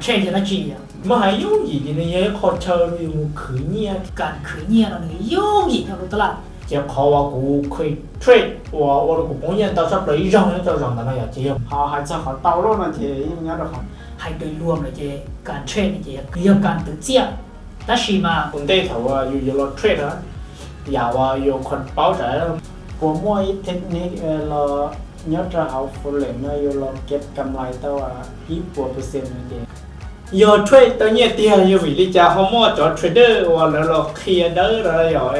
Trade yog dab tsi? Muab hais yooj yim ces nws yog ib qho chaw rau yus mus khwv nyiaj. Kas khwv nyiaj no nws yooj yim nyob lub tab laj. Ces qhov uas kuv trade uas ua rau kuv poob nyiaj ntau tshaj plaws ib zaug nyob rau zaum ntawd no yog ces yog, ho hais txog qhov tau loj no ces yeej nyob rau qhov hais dua luag lawm ces kas trade no ces nws yog kas twv txiaj. Tab sis mas ua ntej thaum yus yuav los trade na, yam uas yus khuas paub tsam puas muaj ib technique los nyob rau hauv forex no yus los kev kam lais tau ib puas percent no ces yog trade tau nyiaj tiag yog vim li cas ho muaj cov trader uas lawv los qhia dawb los yog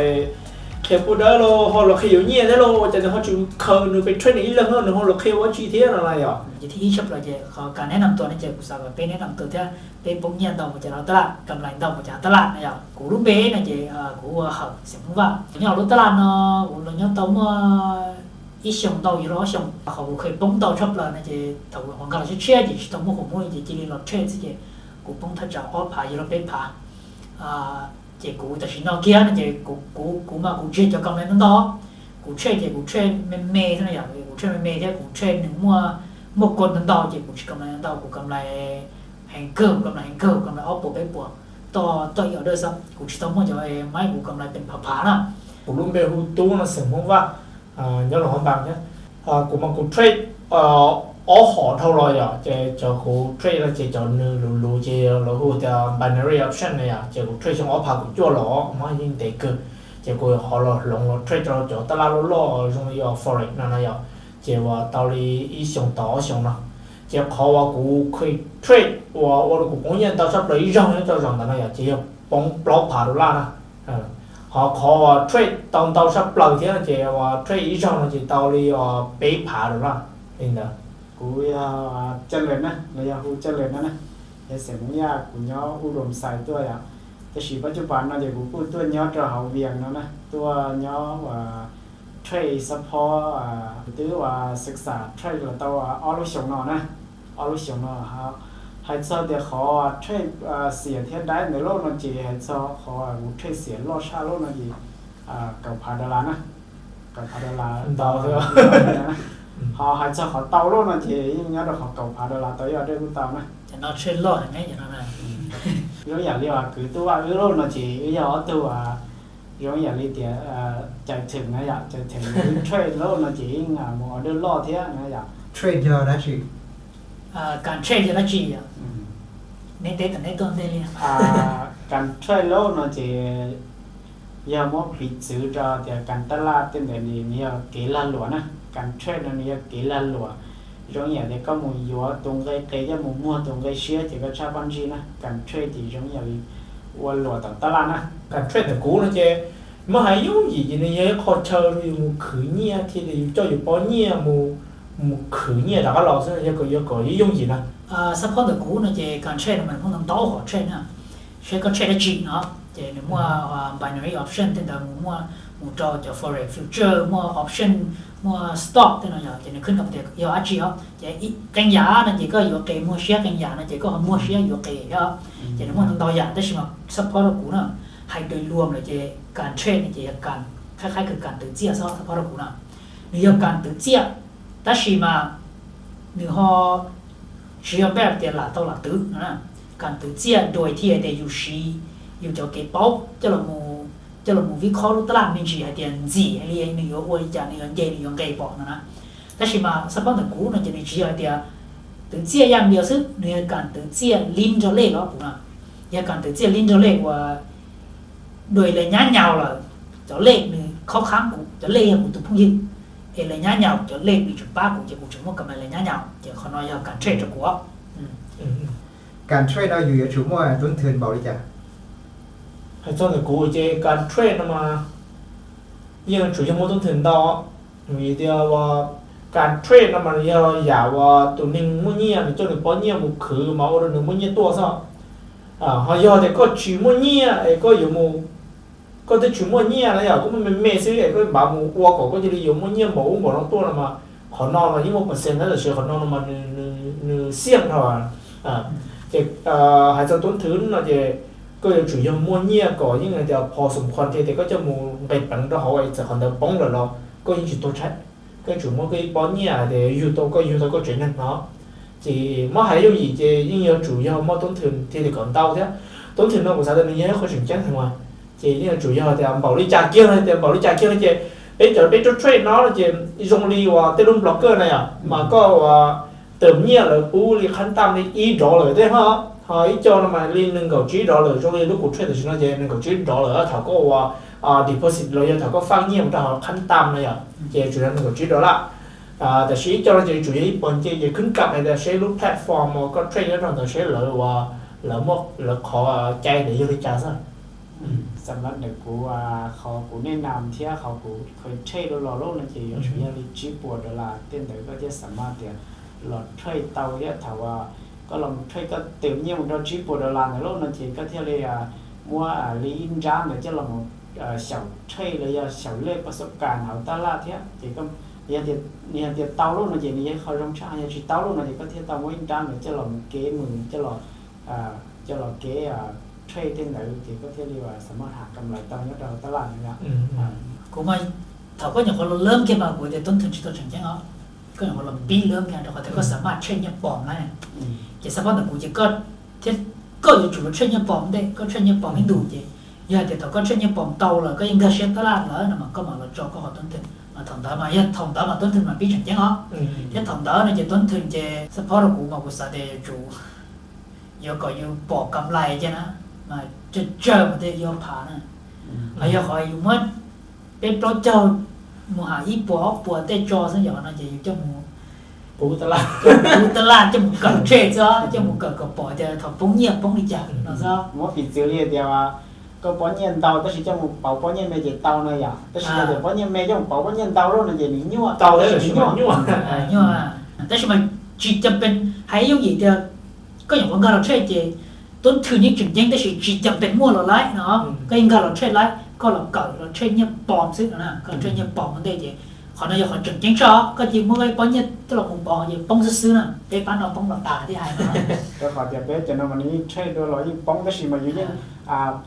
qhia pub dawb los ho los qhia yuav nyiaj thiab los ua cas nws ho tsis khaws nws pes trade nws ib leeg no nws ho los qhia ua tsi thiab no na yog. Ces thib ib tshaj plaws ces qhov kas neb nam tuas no ces kuv xav kom peb neb nam tuas thiab peb poob nyiaj ntau mus cas hauv tab laj, kam lais ntau mus cas hauv tab laj na yog. Kuv lub npe no ces kuv ua Hawm Xeem Hmoob Vaj. Nyob hauv lub tab laj no kuv los nyob tau muaj ib xyoos ntau yuav luag ob xyoos. Qhov kuv kheev poob ntau tshaj plaws no ces thaum kuv qhov nkag los tshiab tshiab ces tsis tau muaj qhov muaj ces cia li los trade xwb ces kuv poob thaj tsam ob phav yuav luag peb phav. Ces kuv tam sim no kiag no ces kuv, kuv mas kuv tsis yog cov kam lais ntau ntau. Kuv trade ces kuv trade me me xwb no yom, kuv trade me me thiab kuv trade nws muaj, muaj kos ntau ntau ces kuv tsis kam lais ntau, kuv kam lais heev kawg, kuv kam lais heev kawg, kuv kam lais ob puas peb puas toj, toj ib order xwb. Kuv tsis tau muaj cov maib kuv kam lais pes phav phav na. Kuv lub npe hu Tub no, Xeem Hmoob Vaj, nyob Luas Hab Npas thiab. Kuv mas kuv trade ob hom dhau los yom, ces cov kuv trade no ces cov nws luv luv ces lawv hu tias binary option na yom, ces kuv trade xyoo ob phav kaum cuaj los mas yeej ntev kawg. Ces kuv ho los hloov los trade rau cov tab laj loj loj zoo li forex no na yom, ces uas tau li ib xyoos tau ob xyoos no. Ces qhov uas kuv trade uas ua rau kuv poob nyiaj ntau tshaj plaws ib zaug nyob rau zaum ntawd no yom ces yog poob plaub phav dollar na. Ho qhov uas trade tau ntau tshaj plaws thiab ces uas trade ib zaug no ces tau li peb phav dollar li ntawd. Kuv yog Caj Lwm na, los yog hu Caj Lwm no na, yog xeem Hmoob Yaj, kuv nyob Uv Loos Xais tuaj yom. Tab sis pab cuj pas no ces kuv kuj tuaj nyob rau hauv Vias no na, tuaj nyob uas trade support, kuv twb uas xav xav trade los tau ob lub xyoos no na, ob lub xyoos no. Hais txog tias qhov trade xiam thiab dai ntawd loj no ces hais txog qhov kuv trade xiam loj tshaj loj no ces kaum phav dollar na, kaum phav dollar ntau. Ho hais txog qhov tau loj no ces yeej nyob rau qhov kaum phav dollar tau ib order kuj tau na. Ces no trade loj heev ne. Zoo yam li uas kwv Tub Vaj wb loj no ces wb yog ob tug uas zoo yam li tias cais theem na yom, cais theem wb trade loj no ces yeej mus order loj thiab na yom. Trade yog dab tsi? Kas trade yog dab tsi yom? Neb teb tom neb tuaj ntej li. Kas trade loj no ces yog muab piv txwv rau tias kas tab laj tej ntawd nws yog kev lag luam na. Kas trade no nws yog kev lag luam, zoo yam tias koj mus yuav tus nqe qe coj mus muag tus nqe siab ces koj tshaj pab ntsig na. Kas trade ces zoo yam li ua luam tom tab laj na. Kas trade ntawm kuv no ces muab hais yooj yim ces nws yog ib qho chaw rau yus mus khwv nyiaj thiab yus coj yus pob nyiaj mus, mus khwv nyiaj rov qab los xwb, yog kom, yog kom yooj yim na. Xab phob ntawm kuv no ces kas trade no mas nws muaj ntau ntau qhov trade na. Saib koj trade dab tsi no, ces nws muaj binary option tej ntawd mus, muaj mus rau cov forex future, muaj option, muaj stock tej no yog ces nws khwb kom tias yog dab tsi os. Ces qee yam no ces koj yuav qe muag siab, qee yam no ces koj ho muag siab yuav qe thiab. Ces nws muaj ntau ntau yam tab sis mas xab phob rau kuv na, hais dua luag lawm ces kas trade no ces yog kas, qhaib qhaib kws kas twv txiaj xwb xab phob rau kuv na. Nws yog kas twv txiaj, tab sis mas nws ho tsis yog npaj tias lam tau lam twv no. Kas twv txiaj dua thiaj tias yus siv yus cov kev paub coj los, coj los mus vib khob lub tab laj me ntsis hais tias ntxim li nws yuav ua li cas, nws yuav nce, nws yuav nqes pom no na. Tab sis mas xab phob ntawm kuv no ces nws tsis yog hais tias twv txiaj yaj npias xwb, nws yog kas twv txiaj lib nrog lej los kuv no. Yog kas twv txiaj lib nrog lej uas dua lawv nyab nyaus lawm, cov lej nws khob khab kuv, cov lej yog kuv tus phooj ywg, es lawv nyab nyaus cov lej nws tseem pab kuv ces kuv tseem muaj kam lawv nyab nyaus, ces qhov no yog kas trade rau kuv. Kas trade no yus yuav tsum muaj tub nthwv npaum li cas? Hais txog ntawm kuv ces kas trade no mas yeej tsum yog muaj tub nthwv ntau. Vim tias kas trade no mas yog yam uas tus neeg muaj nyiaj nws coj nws pob nyiaj mus khwv mas ua rau nws muaj nyiaj tuaj xwb. Ho yog tias koj tsis muaj nyiaj es koj yuav mus, koj twb tsis muaj nyiaj na yom, koj muaj me me xwb es koj npav mus ua kom koj cia li yuav muaj nyiaj npaum ub npaum no tuaj no mas qhov no mas yeej muaj percent na, tab sis qhov no no mas nws xiaj dhau. Ces hais txog tub nthwv no ces koj yuav tsum yog muaj nyiaj kom yeej hais tias phom xoom khuam thiab tias koj coj mus nqes peev rau hauv es txawm qhov ntawd poob lawm los koj yeej tsis tuag tshaib. Koj yuav tsum muaj koj ib pob nyiaj hais tias yug tau, koj yug tau koj tsev neeg no. Ces muab hais yooj yim ces yeej yuav tsum yog muaj toob thwm thiaj li kom ntau thiab. Toob thwm no kuv xav tias nws yog ib qho tseem ceeb heev mas, ces yeej yuav tsum yog tias npaum li cas kiag no, tias npaum li cas kiag no ces peb cov peb tuaj trade no ces zoo li uas tej lub blogger na yom, mas koj uas tus nyiaj lawv pub li qhab tam li ib dollar tej ho, ho ib co no mas li nees nkaum tsib dollar zoo li lub kuv trade tam sim no ces nees nkaum tsib dollar thaum koj uas deposit los yog thaum koj faj nyiaj mus rau hauv qhab tam na yom, ces tsuas yog nees nkaum tsib dollar. Tam sim ib co no ces tsuas yog ib puas nce ces khwb kam hais tias seb lub platform uas koj trade nyob rau ntawd seb lawv uas lawv muaj lawv qhov cai ntawd yog li cas xwb. Xam lab ntawm kuv, qhov kuv nej nam thiab qhov kuv kheev trade dua los lub no ces yuav tsum yog li tsib puas dollar tej ntawd koj thiaj xam maj tias los trade tau thiab thaum koj los trade koj twm nyiaj mus rau tsib puas dollar ntawd lub no ces koj thiaj li muab li ib nrab ntawd coj los mus xyaum trade los yog xyaum lej pas xub kas hauv tab laj thiab ces yog tias tau lub no ces nws yog qhov zoo tshaj, yog tsis tau lub no ces koj thiaj tau muab ib nrab ntawd coj los mus kev mus coj los kev trade tej ntawd ces koj thiaj li xam maj ham kam lais tau nyob rau hauv tab laj no yom. Kuv mas thaum koj nyuam qhuav los lab kiag mas kuv tias toob thwm tsis tau tseem ceeb os. Koj nyuam qhuav los pib lab kiag rau qhov tias koj xam maj trade nyiaj pom na. Ces xab phob ntawm kuv ces koj thiab koj yuav tsum los trade nyiaj pom ntej, koj trade nyiaj pom ib ntus ces yog hais tias thaum koj trade nyiaj pom tau lawm koj yeej nkag siab tab laj lawm no mas koj mam los tso koj qhov toob thwm mas thaum ntawd mas yog thaum ntawd mas toob thwm mas pib tseem ceeb os. Thiab thaum ntawd no ces toob thwm ces xab phob rau kuv mas kuv xav tias yuav tsum yuav kom yus pom kam lais kiag na, mas tsawg tsawg mas thiaj yuav phav na. Mas yog qhov yus muab peb plaub caug mus ham ib puas ob puas tej tso xwb yom no ces yus coj mus puv tab laj, coj mus kawm trade xwb, coj mus kawm kom pom tias thaum poob nyiaj poob li cas no xwb. Muab piv txwv li tias koj pob nyiaj ntau tab sis coj mus pauv pob nyiaj me ces tau no yom, tab sis yog tias pob nyiaj me coj mus pauv pob nyiaj ntau lub no ces nws nyuaj, tau tab sis nws nyuaj. Nyuaj, tab sis mas tsis cam pees hais yooj yim tias koj nyuam qhuav nkag los trade ces toob thwm yeej tseem ceeb tab sis tsis cam pees muaj los laib no, koj yeej nkag los trade laib, koj los kawm los trade nyiaj pom xwb no na, koj trade nyiaj pom ua ntej ces qhov no yog qhov tseem ceeb tshaj, koj cia muab pob nyiaj coj los mus pauv ces poob xwb xwb na, peb pab no poob los tas thiab hais no. Rau qhov tias peb cov no mas nws yeej trade dua los yeej poob tab sis mas yus yeej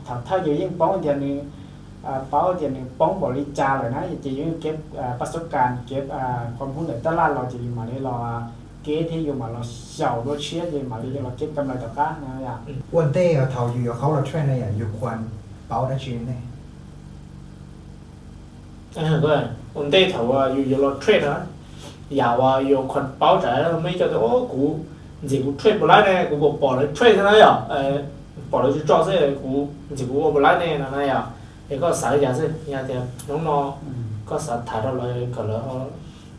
thaum thawj ces yeej paub tias nws, paub tias nws poob npaum li cas lawm na ces yus yeej kev pas xub kas kev qhov npub ntawm tab laj los ces yus mam li los kev thiab yus mam los xyaum dua tshiab ces mam li los kev kam lais tom qab no yom. Ua ntej thaum yus yuav qhau los trade no yom yus khuas pauv dab tsi ntej? Ua ntej thaum uas yus yuav los trade na, yam uas yus khuas paub tsam muaj ib co tias kuv ntxim kuv trade puas laib ne, kuv pom pom lawv trade xwb na yom, pom lawv tso tso xwb kuv ntxim kuv ua puas laib ne no na yom. Es koj xav li cas xwb, yog tias hnub no koj xav tham rau lawv kom lawv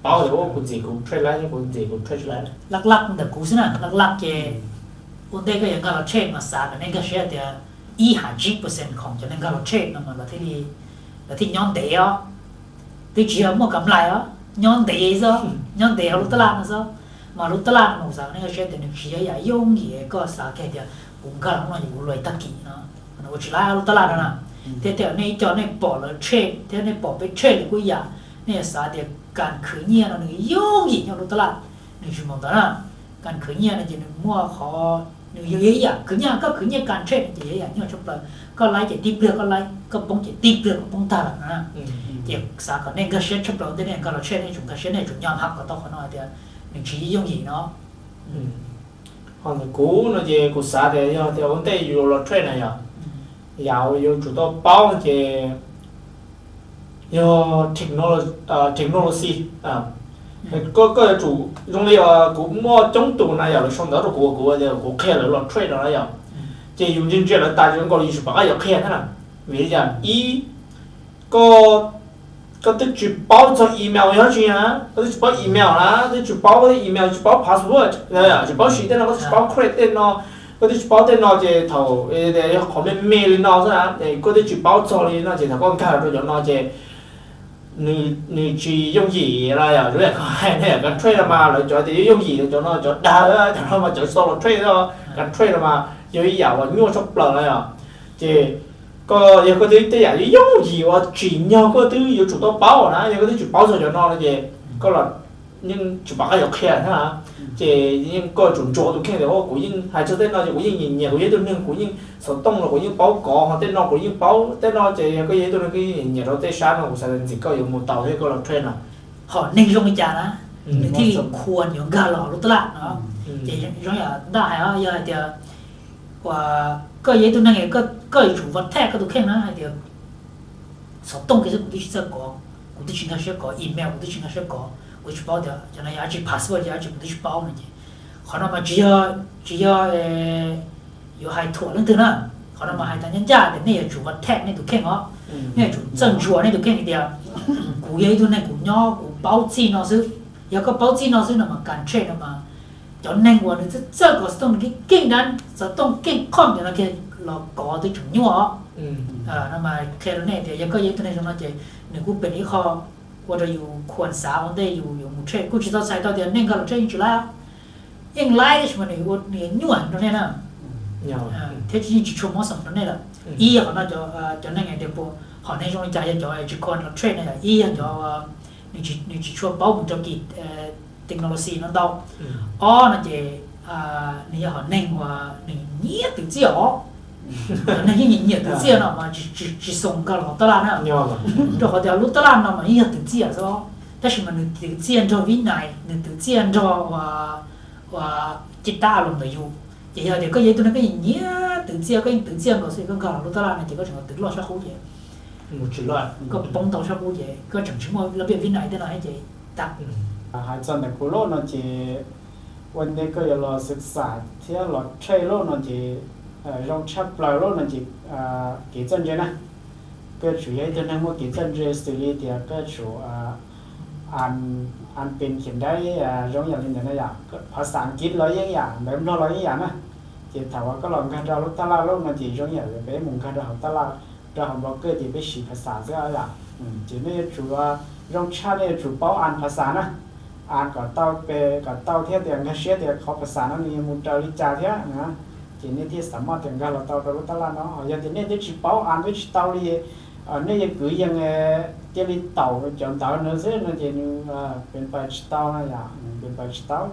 paub tias kuv ntxim kuv trade laib thiab kuv ntxim kuv trade tsis laib? Laj laj ntawm kuv xwb na, laj laj ces ua ntej koj yuav nkag los trade mas xav kom nej nkag siab tias ib ha tsib percent khoom cov neeg nkag los trade no mas lawv thiaj nyob ntev os. Twb tsis yog muaj kam lais os, nyob ntev xwb, nyob ntev hauv lub tab laj no xwb. Mas lub tab laj no mas kuv xav kom nej nkag siab tias nws tsis yog ib yam yooj yim koj xav kiag tias kuv nkag los no ces kuv luag tag kis no, nws ua tsis laib lub tab laj no na. Thiab tias nej ib co nej pom lawv trade thiab nej pom peb trade li kuj ib yam, nej yuav xav tias kas khwv nyiaj no nws yooj yim nyob lub tab laj, nws tsis npaum ntawd na. Kas khwv nyiaj no ces nws muaj qhov, nws yog ib yam khwv nyiaj, koj khwv nyiaj kas trade no ces yog ib yam nyuaj tshaj plaws. Koj laib ces tib pliag koj laib, koj poob ces tib pliag koj poob tag lawm na. Ces xav kom nej nkag siab tshaj plaws ua ntej nej nkag los trade, nej tsum nkag siab, nej tsum nyob hab kom tau qhov no tias nws tsis yooj yim no. Ho ntawm kuv no ces kuv xav tias yog tias ua ntej yus los trade na yom, yam uas yuav tsum tau paub ces yog technology. Koj yuav tsum zoo li kuv muaj coob tus na yom, lawv sau ntawv rau kuv, kuv tias kuv qhia lawv los trade no na yom, ces yus ntsia ntsia lawv tas zoo nkaus yus tsis pom qab yuav qhia thiab na. Vim li cas? Ib, koj, koj twb tsis paub txog email yog tsi na, koj twb tsis paub email na, twb tsis paub email, tsis paub password, tsis paub siv tej no, koj twb tsis paub create tej no, koj twb tsis paub tej no ces thaum yog qhov me me li no xwb na, koj twb tsis paub txog li no ces thaum koj nkag rau cov no ces nws tsis yooj yim no yom. Zoo li koj hais ne, kas trade no mas lawv cov tias yooj yim, cov no cov dag, cov no mas cov tsis tau los trade, kas trade no mas yog ib yam uas nyuaj tshaj plaws no yom. Ces koj yog koj twb tej yam yooj yim uas tsim nyog koj twb yuav tsum tau paub na, yog koj twb tsis paub txog cov no no ces koj los yeej tsis pom qab yuav qhia thiab na. Ces yeej koj yuav tsum ntsuas tus kheej tias kuv yeej hais txog tej no ces kuv yeej nyiam nyiam, kuv yog ib tug neeg kuv yeej xov tooj los kuv yeej paub kov, ho tej no kuv yeej paub tej no ces yog koj yog ib tug neeg koj yeej nyiam nyiam rau tej sab no kuv xav tias ntxim koj yuav mus tau thiab koj los trade no. Ho neeg zoo li cas na, nws thiaj li khuam yuav nkag los lub tab laj no. Ces zoo yam ntaj hais os, yog hais tias uas koj yog ib tug neeg, koj yuav tsum protect koj tus kheej na, hais tias xov tooj kiag xwb kuv twb tsis txawj kov, kuv twb tsis nkag siab kov email, kuv twb tsis nkag siab kov, kuv tsis paub tias cov no yog dab tsi, password yog dab tsi, kuv twb tsis paub no ces qhov no mas tsis yog, tsis yog yuav hais thuam leej twg na. Qhov no mas hais tag ncaj ncaj tias nej yuav tsum protect nej tus kheej os. Nej yuav tsum txawj ntsuas nej tus kheej hais tias kuv yog ib tug neeg kuv nyob kuv paub txij no xwb. Yog koj paub txij no xwb no mas kas tshem no mas cov neeg uas nws txawj txawj kov xov tooj, nws keej keej dab, xov tooj keej qhoj cov no kiag los kov twb tseem nyuaj os. No mas qhia rau nej tias yog koj yog ib tug neeg zoo no ces nws kuj pem ib qho ua rau yus khuam xav ua ntej yus yuav mus trade. Kuj tsis tau txhais tau tias nej nkag los trade yeej tsis laib, yeej laib tab sis mas nws ua nws nyuaj rau nej na, thiab yeej tsis tshua mob xav rau nej lawm. Ib yog qhov no, cov neeg hais tias puas hom neeg zoo li cas yog cov tsis khuam los trade na, yog ib yog cov nws tsis tshua paub mus rau kis technology no ntau. Ob no ces nws yog hom neeg uas nws nyiam twv txiaj os. Cov neeg yeej nyiam nyiam twv txiaj no mas tsis xoom nkag los hauv tab laj na, rau qhov tias lub tab laj no mas yeej yog twv txiaj xwb os, tab sis mas nws twv txiaj nrog vib nais, nws twv txiaj nrog ua, ua cij tab a los ntawm yus. Ces yog tias koj yog ib tug neeg koj yeej nyiam twv txiaj, koj yeej twv txiaj nkaus xwb, koj nkag los lub tab laj no ces koj tseem twv loj sab qub ces koj poob ntau sab qub ces koj tseem tsis muaj laj pej vib nais tej no thiab ces tag. Hais txog ntawm kuv lub no ces ua ntej koj yuav los xwm xam thiab los trade lub no ces zoo tshaj plaws lub no ces kev txawj ntse na. Koj tsum yog ib tug neeg muaj kev txawj ntse xws li tias koj tsum an pes khiav dai, zoo yam li ntawd na yom. Phas xas Askiv los yeej yam ntawd, Nplog los yeej yam na. Ces thaum uas koj los nkag rau lub tab laj lub no ces zoo yam li peb mus nkag rau hauv tab laj, rau hauv Nplog kawg ces peb siv phas xas xwb yom. Ces nej yuav tsum, zoo tshaj nej yuav tsum paub an phas xas na, an kom tau pes kom tau thiab tias nkag siab tias qhov phas xas no nws yuav mus raws li cas thiab na. Ces nej thiaj xam maj tias nkag los tau rau lub tab laj no. Yog tias nej twb tsis paub an twb tsis tau li, nej yeej kwv yees cia li taum cov ntawv no xwb no ces nws pes pais tsis tau na yom, nws pes pais tsis tau.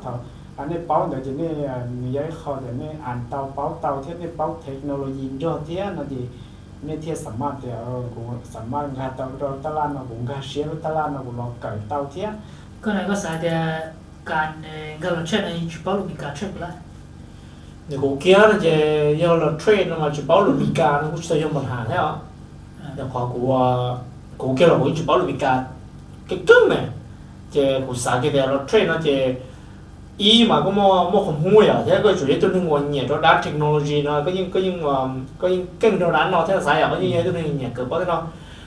Thaum nej paub ntawd ces nej, nws yog ib qho tias nej an tau paub tau thiab nej paub technology nrog thiab no ces nej thiaj xam maj tias kuv xam maj nkag tau rau tab laj no, kuv nkag siab lub tab laj no kuv los kawm tau thiab. Koj na koj xav tias kas nkag los trade no tsis paub lus Meskas trade puas laib? Kuv kiag no ces yog los trade no mas tsis paub lus Meskas no kuj tsis tau yog npa has thiab os. Yog qhov kuv, kuv kiag los kuv yeej tsis paub lus Meskas keej keej na. Ces kuv xav kiag tias los trade no ces ib mas koj muaj, muaj qhov hmub yom, thiab koj tsuas yog ib tug neeg uas nyiam rau dab technology no, koj yeej, koj yeej, koj yeej keej rau dab no thiab xav yom, koj yeej yog ib tug neeg nyiam kawm paub thiab no.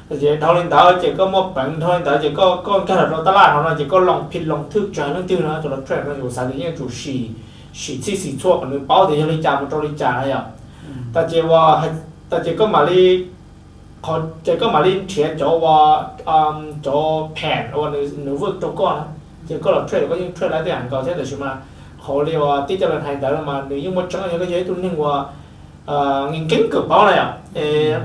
Ces dhau li ntawd ces koj muaj peev, dhau li ntawd ces koj, koj nkag los rau tab laj no no ces koj loo phim loo thwj tsam leej twg no cov los trade no ces kuv xav tias yeej yuav tsum sim, sim txhij sim txhua kom nws paub tias yog li cas mus rau li cas na yom. Tas ces, tas ces koj mam li, qhov ces koj mam li nrhiav cov uas, cov phem uas nws vwj rau koj na, ces koj los trade koj yeej trade laib tej yam nkaus thiab. Tab sis mas qhov li uas tib co lawv hais ntawd no mas nws yeej muaj tseeb, yog koj yog ib tug neeg uas nkees nkees kawm paub na yom, es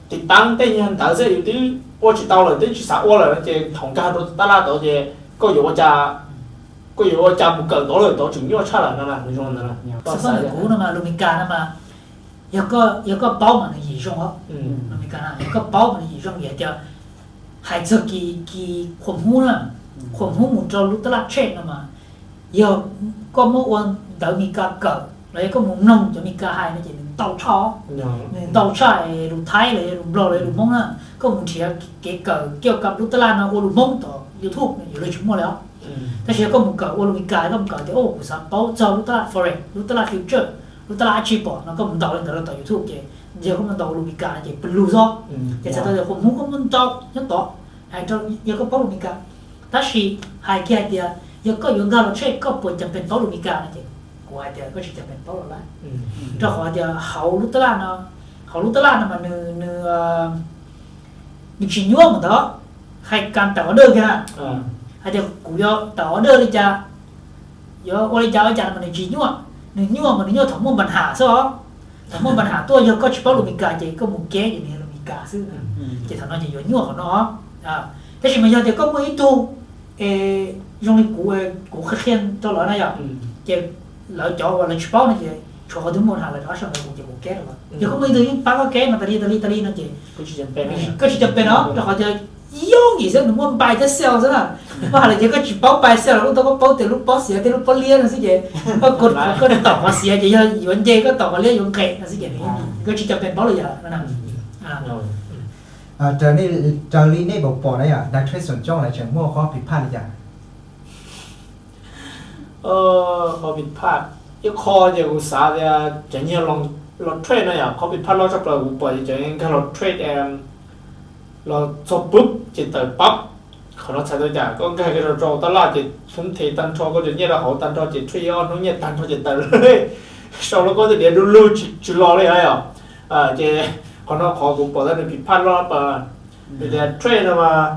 tiv taab tej nyuag ntawd xwb yus twb ua tsis tau lawm, twb tsis xav ua lawm no ces thaum nkag rau tab laj tod ces koj yuav ua cas, koj yuav ua cas mus kawm tod lawm, tod tseem nyuaj tshaj lawm no na, nws zoo ntawd na. Xwb poj ntawm kuv no mas lus Meskas no mas yog, yog koj paub mas nws yim zoo os. Lus Meskas no yog koj paub mas nws yim zoo vim hais tias hais txog kis, kis qhuas hmub na, qhuas hmub mus rau lub tab laj trade no mas yog koj muab ua ntawv Meskas kawm los yog koj mus mloog cov Meskas hais no ces nws ntau tshaj, nws ntau tshaj lus Thaib los yog lus Nplog los yog lus Hmoob na. Koj mus nrhiav kev kawm kiaj kab lub tab laj no ua lus Hmoob tom YouTube yuav luag tsis muaj li os. Tab sis yog koj mus kawm ua lus Meskas, koj mus kawm tias kuv xav paub txog lub tab laj forex, lub tab laj future, lub tab laj dab tsi pom no, koj mus ntaus li ntawd rau tom YouTube ces yog koj mus ntaus ua lus Meskas no ces pw lug xwb. Ces txhais tau tias qhuas hmub koj muaj ntau nyob tod, hais rau yog koj paub lus Meskas. Tab sis hais kiag hais tias yog koj yuav nkag los trade koj puas cas pes paub lus Meskas no ces kuv hais tias koj tsis cas pes paub los lawm, rau qhov tias hauv lub tab laj no, hauv lub tab laj no mas nws, nws, nws tsis nyuaj mus ntawd. Hais kas tawm order kiag, hais tias kuv yuav tawm order li cas, yuav ua li cas ua li cas no mas nws tsis nyuaj. Nws nyuaj mas nws nyuaj thaum muaj npa has xwb os. Thaum muaj npa has tuaj yog koj tsis paub lus Meskas ces koj mus keb ces nws yog lus Meskas xwb, ces thaum no ces yuav nyuaj qhov no. Tab sis mas yog tias koj muaj ib tug, es zoo li kuv, kuv qhia qhia rau lawv na yom, ces lawv cov uas lawv tsis paub no ces tshuav qhov twg muaj npa has lawv rov qab sau ntawv kuv ces kuv keb rau lawv. Yog koj muaj ib tug yeej pab koj keb mas tas li tas li tas li no ces koj tsis cam pes no, rau qhov tias yooj yim xwb, nws muaj buy thiab sell xwb na. Muab hais lawm ces koj tsis paub buy sell los koj tau, koj paub tias lub pob xiav thiab lub pob liab no xwb ces koj, koj tom qhov xiav ces yog yuav nce, koj tom qhov liab yuav nqes no xwb ces koj tsis cov pes paub li yam no. Raws li nej pom pom na yom, dag trade xoom coob lawv tseem muaj qhov phiv phaj li cas? Qhov phiv phaj, ib qho ces kuv xav tias cov nyiag los trade no yom, qhov phiv phaj loj tshaj plaws kuv pom ces cov nkag los trade los txog pub ces tawm pab. Qhov no txhais tau cas, koj nkag kiag rau rau tab laj ces hnub them tag nrho, koj cov nyiaj rau hauv tag nrho ces trade ib ob hnub nyiaj tag nrho ces tawm lawm. Sau lub koj tej diav du lug tsis los li yom. Ces qhov no qhov kuv pom tau nws phiv phaj loj pas, vim tias trade no mas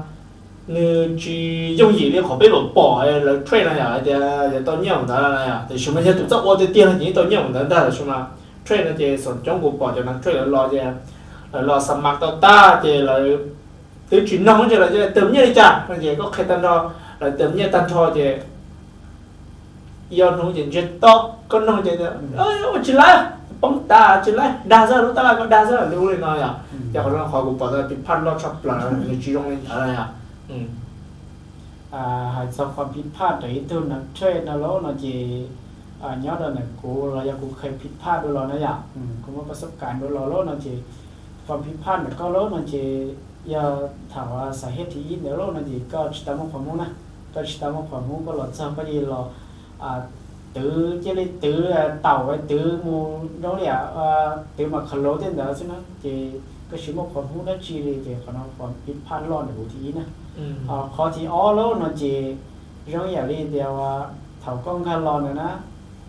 nws tsis yooj yim li qhov peb pom pom lawv trade no yom, hais tias yuav tau nyiaj mus ntawd no yom, tiam sis mas yog tus txoj ua tiag tiag no ces yeej tau nyiaj mus ntawd ntag, tiam sis mas trade no ces xoom coob kuv pom cov neeg trade lawv los ces lawv los xa mas tau tag ces lawv twb tsis noog ces lawv tias nyiaj li cas no ces koj qhia tag nrho, lawv tias nyiaj tag nrho ces ib ob hnub ces ntsiag to, koj noog ces ua tsis lawv, poob tas tsis lawv, dag xwb, lub tab laj koj dag xwb, li ub li no yom. Ces qhov no qhov kuv pom tau phiv phaj loj tshaj plaws, nws tsis zoo li ntawd yom. Hais txog qhov phiv phaj rau ib tug neeg trade no lauj no ces nyob rau ntawm kuv los yog kuv qhia phiv phaj dua los na yom, kuv muaj pas xub kas dua los lauj no ces qhov phiv phaj ntawm koj lauj no ces yog thaum xav hiab thib ib ntawd lauj no ces koj tsis tau muaj qhov hmub na, koj tsis tau muaj qhov hmub, koj los txog koj cia li los twv, cia li twv taum, twv mus zoo li twv mas qhov laus tej ntawd xwb na ces koj tsis muaj qhov hmub dab tsi li ces qhov no qhov phiv phaj loj ntawm kuv thib ib na. Qhov thib ob lauj no ces zoo yam li tias thaum koj nkag los ntawd na,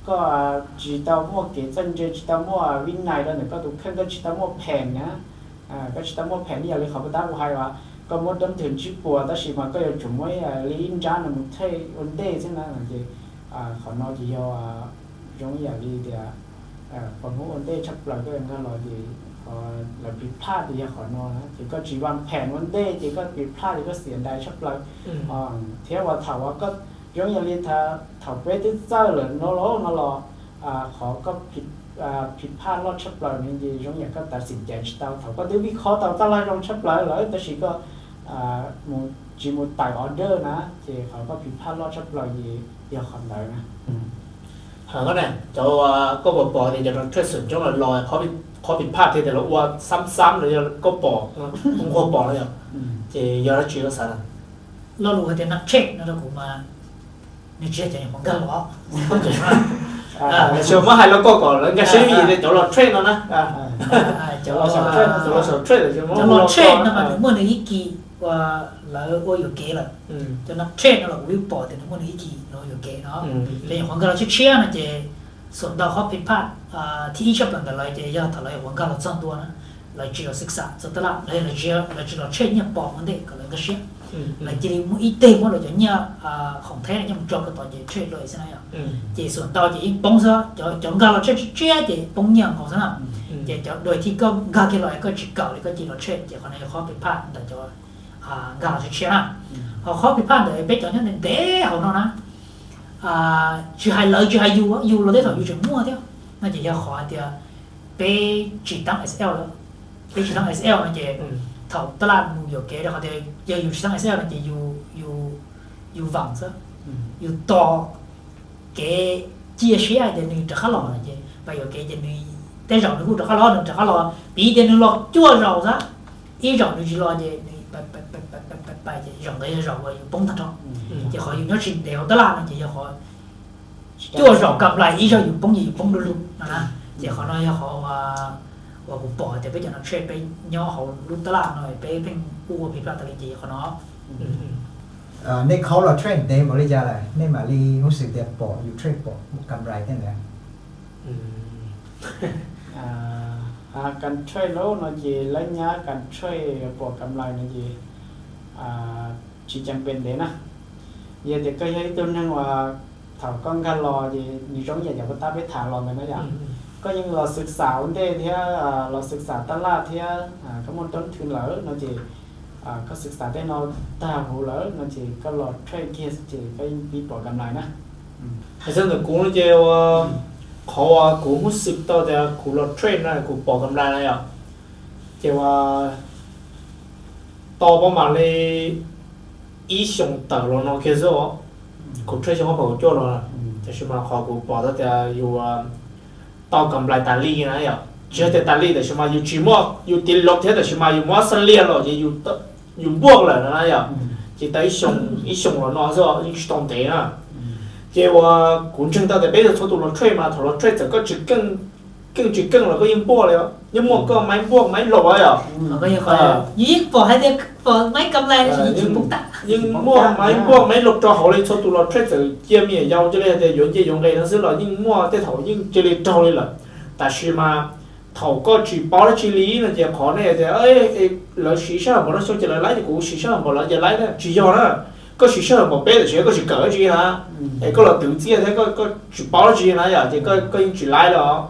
koj tsis tau muaj kev txawj ntse, tsis tau muaj vib nais rau ntawm koj tus kheej, koj tsis tau muaj phem na, koj tsis tau muaj phem ib yam li qhov puag ta kuv hais uas koj muab rab thwm ntsib puas tab sis mas koj yuav tsum muab ib yam li ib nrab no mus trade ua ntej xwb na ces qhov no ces yog zoo ib yam li tias qhov hmub ua ntej tshaj plaws koj yuav nkag los ces qhov lawv phiv phaj ces yog qhov no na ces koj tsis vam phem ua ntej ces koj phiv phaj ces koj xiam dais tshaj plaws. Thiab uas thaum uas koj zoo yam li thaum peb twb txawj lawm no los no los qhov koj phiv phaj loj tshaj plaws ne ces zoo yam koj tav xim caiv tsis tau, thaum koj twb vij qhob tau tab laj zoo tshaj plaws lawm tab sis koj mus tsis mus tawm order na ces qhov koj phiv phaj loj tshaj plaws ces yog qhov ntawd na. Hais koj ne, cov koj pom pom tias cov no trade xoom coob los los, qhov phiv phaj tias lawv ua xab xab los yog koj pom, nquag pom no yom, ces yog dab tsi koj xav na? Lo lus hais tias neeg trade no rau kuv mas nws tsis yog cov nyuam qhuav nkag los. Lawv tsuas muab hais los koj kom lawv nkag siab vim tias cov los trade no na. Cov los trade no mas nws muaj nws ib kis uas lawv ua yuam kev lawm. Cov neeg trade no los kuv yeej pom tias nws muaj nws ib kis lawv ua yuam kev no. Cov nyuam qhuav nkag los tshiab tshiab no ces xuam ntau qhov phiv phaj thib ib tshaj plaws ntawm lawv ces yog thaum lawv nyuam qhuav nkag los txog ntua na, lawv tsis los xwm xam txog tab laj, lawv tsis los trade nyiaj pom ua ntej kom lawv nkag siab. Lawv cia li muab ib teg muab lawv cov nyiaj khoom theb no nyiaj mus tso rau tod ces trade los xwb na yom. Ces xuam ntau ces yeej poob xwb, cov nkag los tshiab tshiab ces poob nyiaj nkaus xwb na. Ces cov dua thib koj nkag kiag los koj tsis kawm li koj cia li los trade ces qhov no yog qhov phiv phaj ntawm cov nkag los tshiab tshiab na. Ho qhov phiv phaj ntawm peb cov nyob ntev ntev hauv no na, tsis hais lawv tsis hais yus, yus los tej thaum yus tseem muaj thiab no ces yog qhov hais tias peb tsis tab S L lawm. Peb tsis tab S L no ces thaum tab laj mus yuam kev rau qhov tias yog yus tsis tab S L no ces yus, yus vam xwb, yus tos kev cia siab hais tias nws rov qab los no ces pab yuam kev ces nws tej zaum nws kuj rov qab los, nws rov qab los, piv tias nws los cuaj zaus xwb, ib zaum nws tsis los ces nws pais ces zaum ntawd yog zaum uas yus poob tag nrho. Ces qhov yus nyob tsis ntev hauv tab laj no ces yog qhov cuaj zaum kam lais ib zaug yus poob ces yus poob du lug no na. Ces qhov no yog qhov uas kuv pom tias peb cov no tshe peb nyob hauv lub tab laj no peb pheej ua phiv phaj tas li ces yog qhov no. Nej khaub los trade ntev npaum li cas lawm nej mam li muab xwm tias pom yus trade pom kam lais tej ntawd? Kam trade no ces lawv nyab kam trade pom kam lais no ces tsis ceev pes ntev na. Yog tias koj yog ib tug neeg uas thaum koj nkag los ces nws zoo yam yam uas tab peb tham los ntawd na yom, koj yeej los xwm xam ua ntej thiab los xwm xam tab laj thiab koj muaj roob thwv lawm no ces koj xwm xam tej no tag huv lawm no ces koj los trade kiag xwb ces koj yeej pib pom kam lais na. Hais txog ntawm kuv no ces ua qhov uas kuv muab xwm tau tias kuv los trade no kuv pom kam lais na yom, ces ua Tau pab mam li ib xyoos tawm los no kiag xwb os. Kuv trade xyoo ob phav kaum cuaj los, tab sis mas qhov kuv pom tau tias yus tau kam nplais tas li na yom, tsis yog tias tas li tab sis mas yus tsis muaj yus tiv lov thiab tab sis mas yus muab xab liag los ces yus npuaj lawm no na yom. Ces tau ib xyoos ib xyoos los no xwb, yeej tsis tau ntev na. Ces uas kuv ntseeg tau tias peb txhua tus los trade mas thaum los trade txawm koj tsis keej, keej tsis keej los koj yeej npuaj li os, yeej muaj koj maib npuaj maib laus yom. Yeej pom hais tias pom maib kam nplais, yeej muaj maib npuaj maib laus rau hauv li. Txhua tus los trade txawm cia me nyuam yaus cia li hais tias yuav nce yuav nqes no xwb los yeej muaj, tej thaum yeej cia li raug li lawm. Tab sis mas thaum koj tsis paub dab tsi li no ces qhov nej tias lawv siv sij hawm npaum no xyoo ces lawv laib ces kuv siv sij hawm npaum lawv ces laib na, tsis yog na. Koj siv sij hawm npaum peb tab sis koj tsis kawm dab tsi na, es koj los twv txiaj thiab koj tsis paub dab tsi na yom, ces koj yeej tsis laib li os.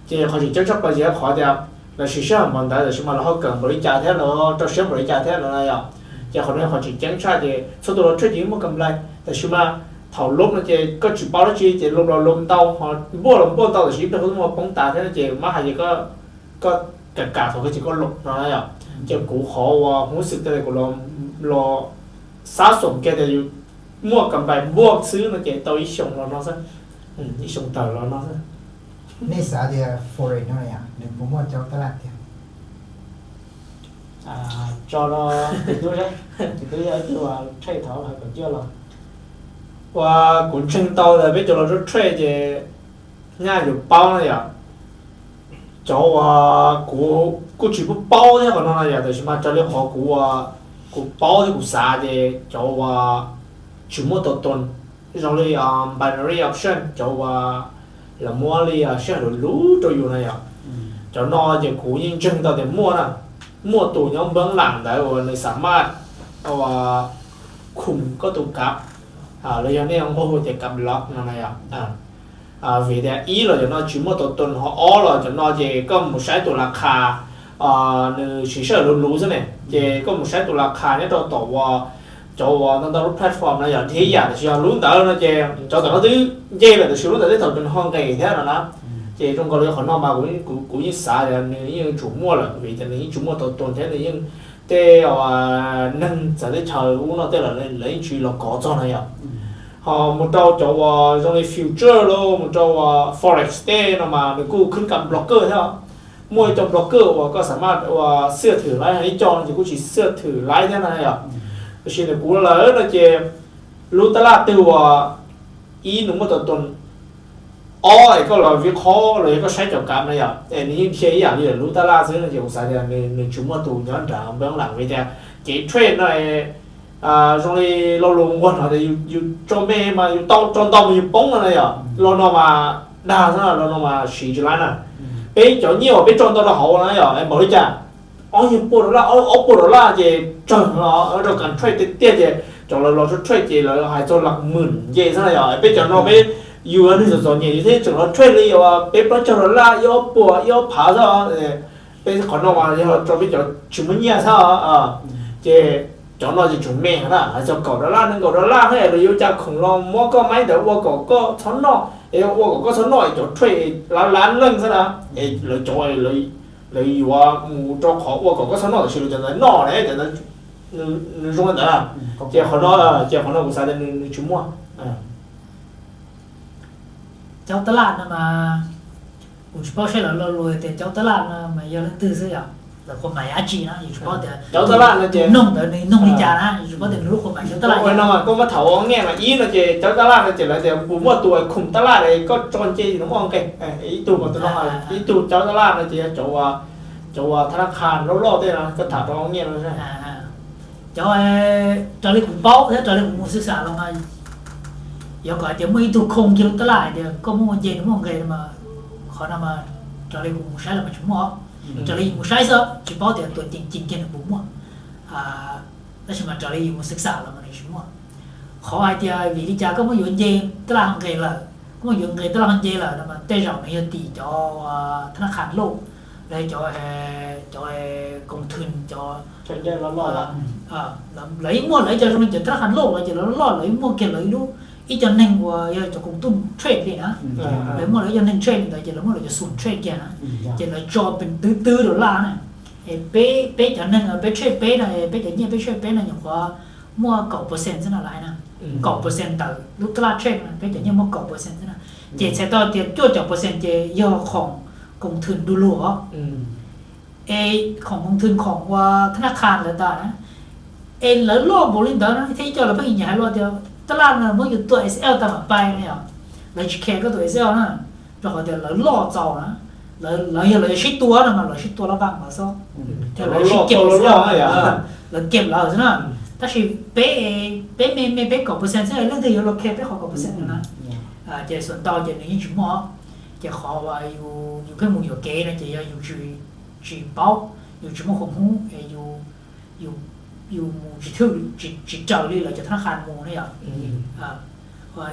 Ces qhov tseem ceeb tshaj plaws ces qhov tias lawv siv sij hawm npaum ntawd tab sis mas lawv ho kawm npaum li cas thiab lawv rau siab npaum li cas thiab no na yom. Ces qhov no qhov tseem ceeb tshaj ces txhua tus los trade ces yeej muaj kam nplais tab sis mas thaum lub no ces koj tsis paub dab tsi ces lub los lub ntau, ho npuaj los npuaj ntau tab sis ib pliag koj twb muaj poob tas thiab no ces mab hais ces koj kam kam thaum kawg ces koj laus no na yom. Ces kuv qhov uas hnub xwm tias kuv los xav xoom kiag tias yus muaj kam nplais npuaj xwb no ces tau ib xyoos los no xwb, ib xyoos tawm los no xwb. Nej xav tias forex no yom nws puas muaj cov tab laj tiag? Tso rau tus tub, tus tub yog ib tug trade thaum kaum cuaj los. Uas kuv ntseeg tau tias peb cov los rau trade ces nyaj yus paub na yom. Cov uas kuv kuj tsis paub thiab qhov no na yom, tab sis mas raws li qhov kuv, kuv paub thiab kuv xav ces cov uas tsis muaj tau tus, zoo li binary option, cov uas lawv muab li sij hawm luv luv rau yus na yom. Cov no ces kuv yeej ntseeg tau tias muaj na, muaj tus nyob npab lam ntawd uas nws xam maj uas khum koj tus kav, los yog nej nqua hu tias kav block no na yom. Vim tias ib los cov no tsis muaj tau tus, ho ob los cov no ces koj mus saib tus las khas, nws siv sij hawm luv luv xwb ne, ces koj mus saib tus las khas nyob rau tom uas cov uas ntau ntau lub platform no yom, dhia ib yam tab sis yog lub ntawd no ces cov ntawm no twb nce lawm tab sis lub ntawd tej thaum nws ho nqes thiab no na. Ces zoo nkaus li qhov no mas kuv yeej xav tias nws yeej yuav tsum muaj lawm vim tias nws yeej tsis muaj tau tus thiab nws yeej, tej neeg txawv teb chaws ub no tej lawv yeej tsis los kov txog no yom. Ho mus rau cov uas zoo li future los mus rau uas forex tej no mas nws kuj khwb kam blocker thiab. Muaj ib co blocker uas koj xam maj uas xia thwm laib, ib co no ces kuj tsis xia thwm laib thiab na yom. Tab sis ntawm kuv lawm no ces lub tab laj twg uas ib nws muaj tau tus, ob es koj los viv qhob los yog koj saib cov kav na yom es nws yeej dhia ib yam li lub tab laj xwb no ces kuv xav tias nws tsis muaj tus nyob nram npab lam vim tias kev trade no zoo li lo lus nquag no tias yus tso me mas yus tau, tso ntau mas yus poob no na yom. Lo no mas dag xwb, lo no mas siv tsis laib na. Peb cov nyiaj uas peb tso ntau rau hauv na yom es npaum li cas, ob nyuag pua dollar, ob pua dollar ces tsawg no rau kam trade tiag tiag ces cov lawv los rau trade ces lawv hais txog lam mwm nce xwb na yom. Peb cov no peb yus yog neeg txom txom nyem yus thiaj tseem los trade li uas peb plaub caug dollar, ib ob puas, ib ob phav xwb. Peb qhov no mas yog rau peb cov tsis muaj nyiaj xwb. Ces cov no ces tseem me na, hais txog kaum dollar, nees nkaum dollar thiab lawv yuav ua cas khoom los muab koj maib ntawd ua kom koj txhob noj, es ua kom koj txhob noj es cov trade lav lav leej xwb na. Es lawv cov, lawv yuav mus rau qhov ua kom koj txhob noj tab sis lawv cov ntawd noj ne, cov ntawd nws zoo li ntawd. Ces qhov no, ces qhov no kuv xav tias nws tsis muaj. Cov tab laj no mas kuv tsis paub saib lawv lo lus tias cov tab laj no mas yog leej twg xwb yom, lawv qhuas mais dab tsi na, yus tsis paub tias cov tab laj no ces noog ntawd nws noog li cas na, yus tsis paub tias nws lub qhuas mais cov tab laj no. Koj muab tham ua nyiaj mas ib no ces cov tab laj no ces lawv tias puas muaj tus khoom tab laj es koj tso nce nws muaj nqe, ib tug mas tus no, ib tug cov tab laj no ces yog cov, cov uas thab nab qha loj loj tej no koj tham rau ua nyiaj no. Cov, raws li kuv paub thiab raws li kuv mus xwb xam los mas yuav kom hais tias muaj ib tug khoom kiag lub tab laj hais tias koj muab ua nce nws muaj nqe no mas, qhov no mas raws li kuv mus saib los mas tsis muaj. Raws li mus saib xwb tsis paub tias tus ceev ceev kiag nws puas muaj. Tab sis mas raws li yus mus xwb xam los mas nws tsis muaj. Qhov hais tias vim li cas koj muab yuav nce tab laj ho nqe lawm, koj muab yuav nqe tab laj ho nce lawm no mas tej zaum nws yog tim cov thab nab qha lauj, los cov, cov koom thwm cov, lawv yeej muaj lawv ib co zoo li cov thab nab qha lauj los ces lawv loj lawv yeej muaj kiag lawv ib lub, ib co neeg uas yog cov koom tuj trade li na. Lawv muaj lawv ib co neeg trade li ntawd ces lawv muaj lawv cov xum trade kiag na, ces lawv tso pes twb twb dollar na. Peb, peb cov neeg peb trade peb no, peb cov nyiaj peb trade peb no nyuam qhuav muaj kaum percent xwb no lawm na. Kaum percent ntawm lub tab laj trade no peb cov nyiaj muaj kaum percent xwb na. Ces txhais tau tias cuaj caum percent ces yog khoom koom thwm du lug os. Es khoom koom thwm khoom ua thab naj khas lawv tas na, es lawv loj npaum li ntawd na thiab ib co lawv pheej nyiam hais los tias tab laj no muab yus tua S L tau mam pais na yom. Lawv tsis care koj tus S L na, rau qhov tias lawv loj txaus na. Lawv, lawv yog lawv yuav sib tua no mas lawv sib tua laj vaj mas xwb, lawv sib cem lawv, lawv cem lawv xwb na. Tab sis peb, peb me me peb kaum percent xwb, leej twg yuav los care peb qhov kaum percent no na. Ces xuas ntau ces nws yeej tsis muaj. Ces qhov uas yus pheej mus yuam kev no ces yog yus tsis paub, yus tsis muaj khoom hub, yus, yus mus tsis thwj, tsis raws li lawv cov thab naj khas mus na yom.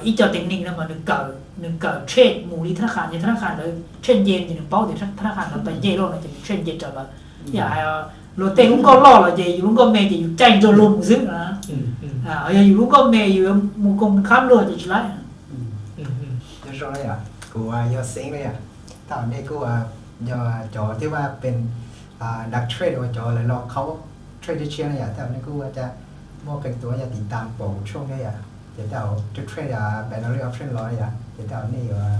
Ib co technique no mas nws kawm, nws kawm trade mus li thab naj khas, ces thab naj khas ntawd trade nce ces nws paub tias thab naj khas ntawd pais nce lawm no ces nws trade nce raws lawv. Yam hais luag tej lub nkoj loj los ces yus lub nkoj me ces yus caij nrog luag mus xwb no. Yog yus lub nkoj me yus yuav mus koom khab luag ces tsis laib. Nyob zoo na yom, kuv yog Xeeb na yom. Thaum nej kuj yog cov thiab mas pes dav trade uas cov lawv los khaub trade tshiab na yom, thaum nej kuj muaj qee tus yog tiv tam pom tshooj thiab yom, ces thaum trade binary option los yom, ces thaum nej yuav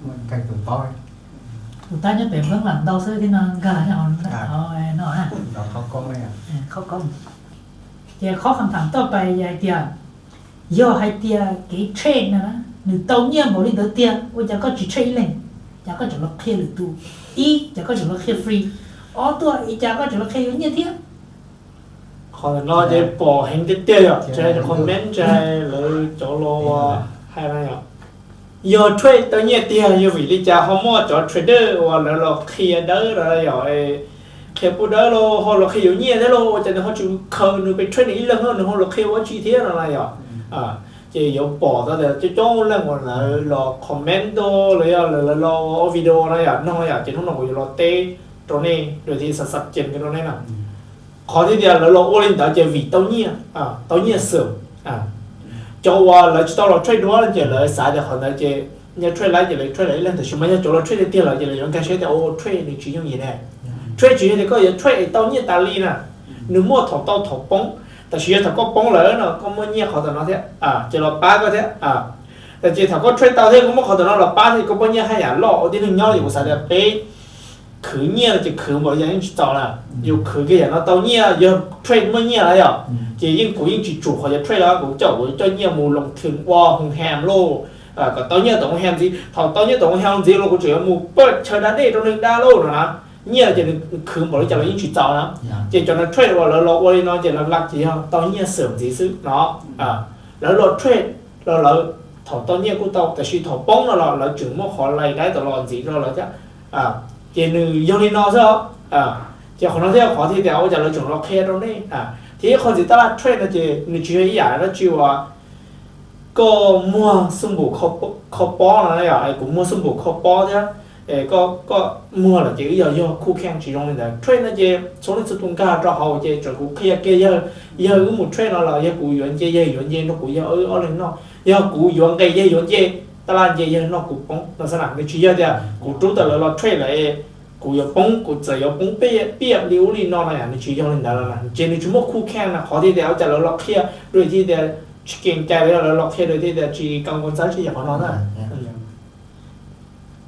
muaj qee tus paub. Kuv tab nyob pem npeeb lam ntau xwb thiab no nkag los nyob hauv no na, khaub koob. Ces qhov kham tham toj pais hais tias, yog hais tias kev trade no na nws tau nyiaj npaum li ntawd tiag, ua cas koj tsis trade ib leeg? Cas koj tseem los qhia lwm tus? Ib, cas koj tseem los qhia free? Ob tuaj, ua cas koj tseem los qhia yuav nyiaj thiab? Qhov ntawm no ces pom heev tiag tiag yom, tsis hais cov comment tsis hais lawv cov los hais na yom. Yog trade tau nyiaj tiag yog vim li cas ho muaj cov trader uas lawv los qhia dawb los yom, qhia pub dawb los ho los qhia yuav nyiaj thiab los ua cas nws ho tsis khaws nws pes trade nws ib leeg no nws ho los qhia ua dab tsi thiab no na yom. Ces yuav pom tau tias coob coob leej uas lawv los comment los yog lawv los ua video no yom, no yom, ces hnub no kuv yuav los teb rau nej, lawv thiaj xav xav cees rau nej na. Qhov thiaj tias lawv los ua li ntawd ces vim tau nyiaj, tau nyiaj xwm. Cov uas lawv tsis tau los trade duab ces lawv xav tias qhov ntawd ces yog trade lawm ces lawv trade lawm ib leeg, tab sis mas yog cov los trade tiag tiag lawm ces lawv yuav nkag siab tias ua trade nws tsis yooj yim ne. Trade tsis yog tias koj yuav trade tau nyiaj tas li na, nws muaj thaum tau thaum poob. Tab sis yog thaum koj poob lawm no koj muaj nyiaj qhov tom no thiab, ces los pab koj thiab. Tab sis thaum koj trade tau thiab koj muab qhov tom no los pab thiab koj muaj nyiaj haj yam loj ua tib neeg nyob. Ces kuv xav tias peb khwv nyiaj no ces khwv npaum li cas yeej tsis txaus na. Yus khwv kiag yam no tau nyiaj, yog trade muaj nyiaj lawm yom, ces yeej kuv yeej tsis tsum qhov yog trade los kuv coj, kuv coj nyiaj mus loo thwm ua hoo ham lauj, kom tau nyiaj tom hoo ham ntxiv. Thaum tau nyiaj tom hoo ham ntxiv los kuv tseem yuav mus pab chaw da dej rau neeg da lauj no na. Nyiaj ces nws khwv npaum li cas los yeej tsis txaus na. Ces cov no trade uas lawv los ua li no ces lawv lam ces yog tau nyiaj xwm ntxiv xwb no. Lawv los trade los lawv thaum tau nyiaj kuj tau, tab sis thaum poob no los lawv tseem muaj qhov lais daib tom los ntxiv rau lawv thiab. Ces nws yog li no xwb. Ces qhov no thiaj qhov thiaj tias ua cas lawv tseem los qhia rau nej. Thiab ib qho ntxiv tab laj trade no ces nws tsis yog ib yam dab tsi uas koj muag xub npum kho pob no yom, kuv muag xub npum kho pob thiab, koj muag lawm ces wb yog yog khuj kheej, tsis zoo li ntawd. Trade no ces txhua leej txhua tus nkag rau hauv ces tseem kuv qhia kiag yawg, yawg wb mus trade no los yog kuv yuav nce yawg yuav nce nrog kuv yog wb ob leeg noj, yog kuv yuav nqes yawg yuav nce, tab laj nce yawg noj kuv poob no xwb na. Nws tsis yog tias kuv rub tau lawv los trade lawm kuv yuav poob, kuv txawm yuav poob piaj li ub li no no yom, nws tsis yog li ntawd los na. Ces nws tsis muaj khuj kheej na, qhov thiaj tias ua cas lawv los qhia dua thiaj tias tsis kees cai los yog lawv los qhia dua thiaj tias tsis kaw nkaus ntxab tsis yog qhov no na.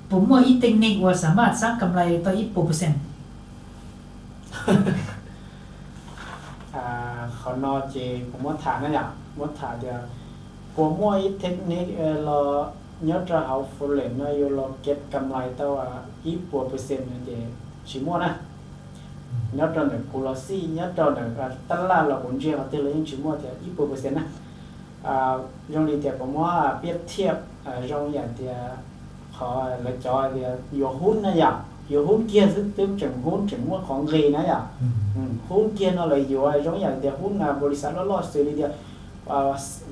Puas muaj ib technique uas xam maj xab kam lais tau ib puas percent? Qhov no ces kuv muab tham na yom, muab tham tias puas muaj ib technique los nyob rau hauv Forex no yuav los kev kam lais tau ib puas percent no ces tsis muaj na. Nyob rau ntawm kuv los xij, nyob rau ntawm tab laj los kuv ntsia qhov twg los yeej tsis muaj tias ib puas percent na. Zoo li tias kuv muab piab thiaj zoo yam tias qhov lawv cov tias yuav hub na yom, yuav hub kiag xwb twb tseem hub tseem muaj qhov nqis na yom. Hub kiag no lawv yuav zoo yam tias hub na npaus lis xaj loj loj xws li tias